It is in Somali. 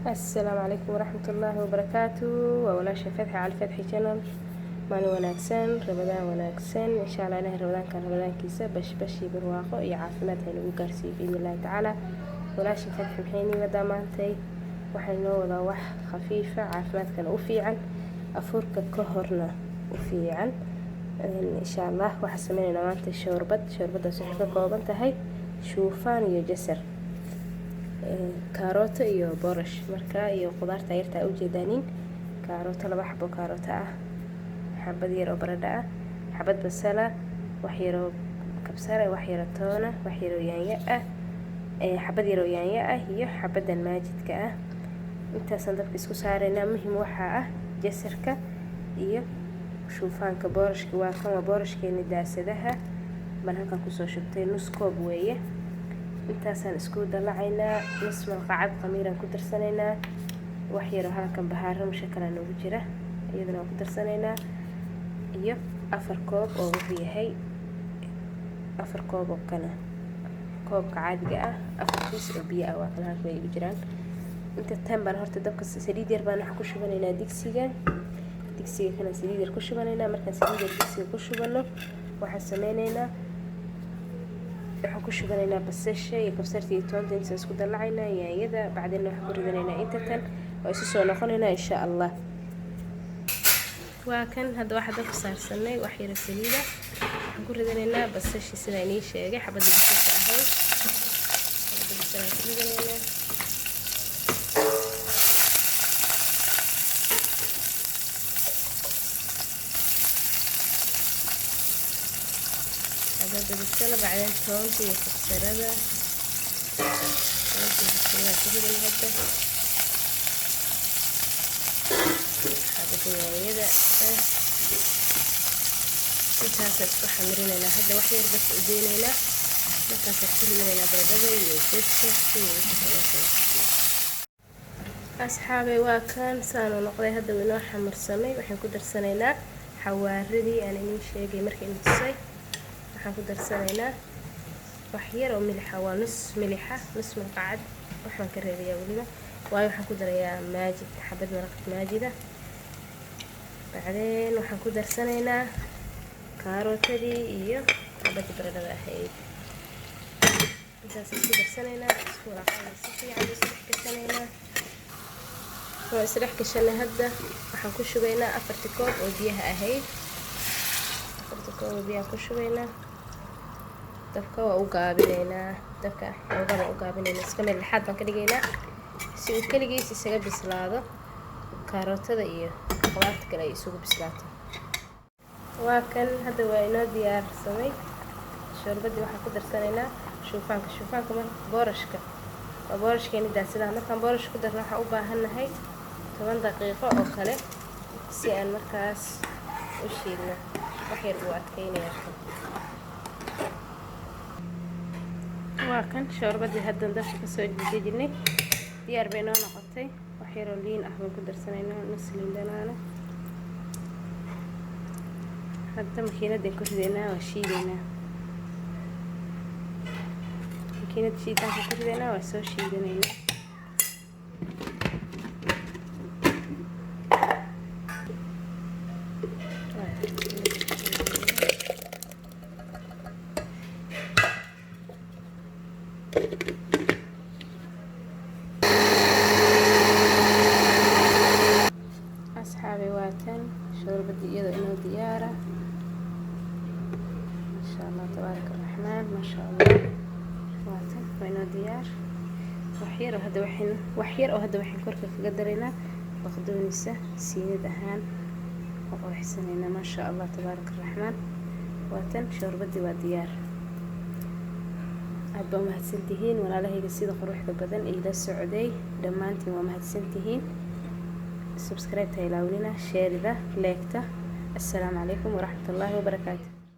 Asalaamu calaykum waraxmatullaahi wabarakaatu. Waa walaasha Fatxi Cali, Fatxi Channel. Maalin wanaagsan, Ramadaan wanaagsan, insha Allah. Ilahay Ramadaankan Ramadaankiisa bashbash iyo barwaaqo iyo caafimaad ha nagu gaarsiiyo, biidni Illaahi tacaala. Walaasha Fatxi maxay nii wadaa maantay? Waxay noo wadaa wax khafiifa, caafimaadkana u fiican, afurka ka horna u fiican, insha Allah. Waxaa sameynaynaa maanta shoorbad. Shoorbadaas waxay ka kooban tahay shuufaan iyo jasar, kaarooto iyo boorash, marka iyo qudaarta yarta ujeedaanin: kaarooto, laba xabo kaarooto ah, xabad yar oo baradho ah, xabad basala, wax yaroo kabsara, wax yaroo toona, wax yaroo yaanyo ah, xabad yaroo yaanyo ah iyo xabadan maajidka ah. Intaasaan dabka isku saaraynaa. Muhim waxaa ah jasarka iyo shuufaanka. Boorashka waa kan, waa boorashkeeni daasadaha baan halkan kusoo shubtay, nus koob weeye. Intaasaan isku dalacaynaa. Nus malqacad khamiiraan ku darsanaynaa. Wax yaroo halkan bahaaro mushakala noogu jira, iyadana waan ku darsanaynaa. Iyo 4 koob oo wuxuu yahay 4 koob oo kana koobka caadiga ah, afartiis oo biyo ah waa kan, halka way igu jiraan. Inta tan baan horta dabka saliid yar baan waxaan ku shubanaynaa digsiga. Digsiga kana saliid yar ku shubanaynaa. Markaan saliid yar digsiga ku shubano, waxaan sameynaynaa, waxaan ku shubanaynaa basasha iyo kabsarta iyo toonta. Intaas isku dalacaynaa, yaanyada bacdina waxaan ku ridanaynaa. Inta tan waa isu soo noqonaynaa, insha Allah. Waa kan, hadda waxaa dabka saarsanay wax yaro saliida. Waxaan ku ridanaynaa basashii, sidaa inii sheegay, xabadda basasha ahayd. Xabadda basalaan ku ridanaynaa. Xabadda basala, bacdeen toonta iyo kabsarada. Toonta iyo kabsarada ku ridanay. Hadda xabadda yaanyada ah intaasaan isku xamirinaynaa. Hadda wax yar bas u deynaynaa, markaasaan ku ridanaynaa baradhada iyo jasarka iyo wixii kaleeto. Asxaabay, waa kan saanu noqday. Hadda wuu inoo xamarsamay. Waxaan ku darsanaynaa xawaaradii aan idiin sheegay markii idin tusay. Waxaan ku darsanaynaa wax yar oo milixa, waa nus milixa, nus malqacad waxbaan ka reebayaa weliba, waayo waxaan ku darayaa maajid, xabad maraqad maajida. Bacdeen waxaan ku darsanaynaa karootadii iyo xabadii baradhada ahayd. Intaas isku darsanaynaa, isku walaaqaynaa, si fiican isku dhex gashanaynaa. Waa isdhex gashanay. Hadda waxaan ku shubaynaa afartii koob oo biyaha ahayd. Afartii koob oo biyaha ku shubaynaa. Dabka waa u gaabinaynaa, dabka xoogaa baan u gaabinaynaa, iska meel dhexaad baan ka dhigaynaa si uu keligiis isaga bislaado, kaarootada iyo qudaarta kale ay isugu bislaato. Waa kan, hadda waa inoo diyaarsamay shoorbadii. Waxaan ku darsanaynaa shuufaanka. Shuufaanka mar boorashka waa boorashkeeni daasadaha. Markaan boorash ku darno, waxaan u baahannahay 10 daqiiqo oo kale si aan markaas u shiidno. Wax yar buu adkeynayaa. Waa kan shoorbadii haddan dabka kasoo dejinay, diyaar bay noo noqotay. Wax yaroo liin ah baan ku darsanaynaa, nus liin dhanaana. Hadda makiinadaan ku ridaynaa, waa shiidaynaa. Makiinada shiidaanka ku ridaynaa, waa soo shiidanaynaa. Asxaabi, waa tan shoorbadii iyadoo inoo diyaara, maasha Allah, tabaaraka araxmaan, maasha Allah. Waa tan, waa inoo diyaar. Wax yar oo hadda waxaan, wax yar oo hadda waxaan korka kaga daraynaa baqdoonisa, siinad ahaan oo quruxsanaynaa. Maasha Allah, tabaaraka araxmaan. Waa tan shoorbadii, waa diyaar. Aad baa umahadsantihiin walaalahayga sida quruxda badan ila socday. Dhammaantiin waa mahadsantihiin. Subscribe-ta ilaawinina, share-ida, like-ta. Assalaamu calaykum waraxmatullaahi wabarakaatu.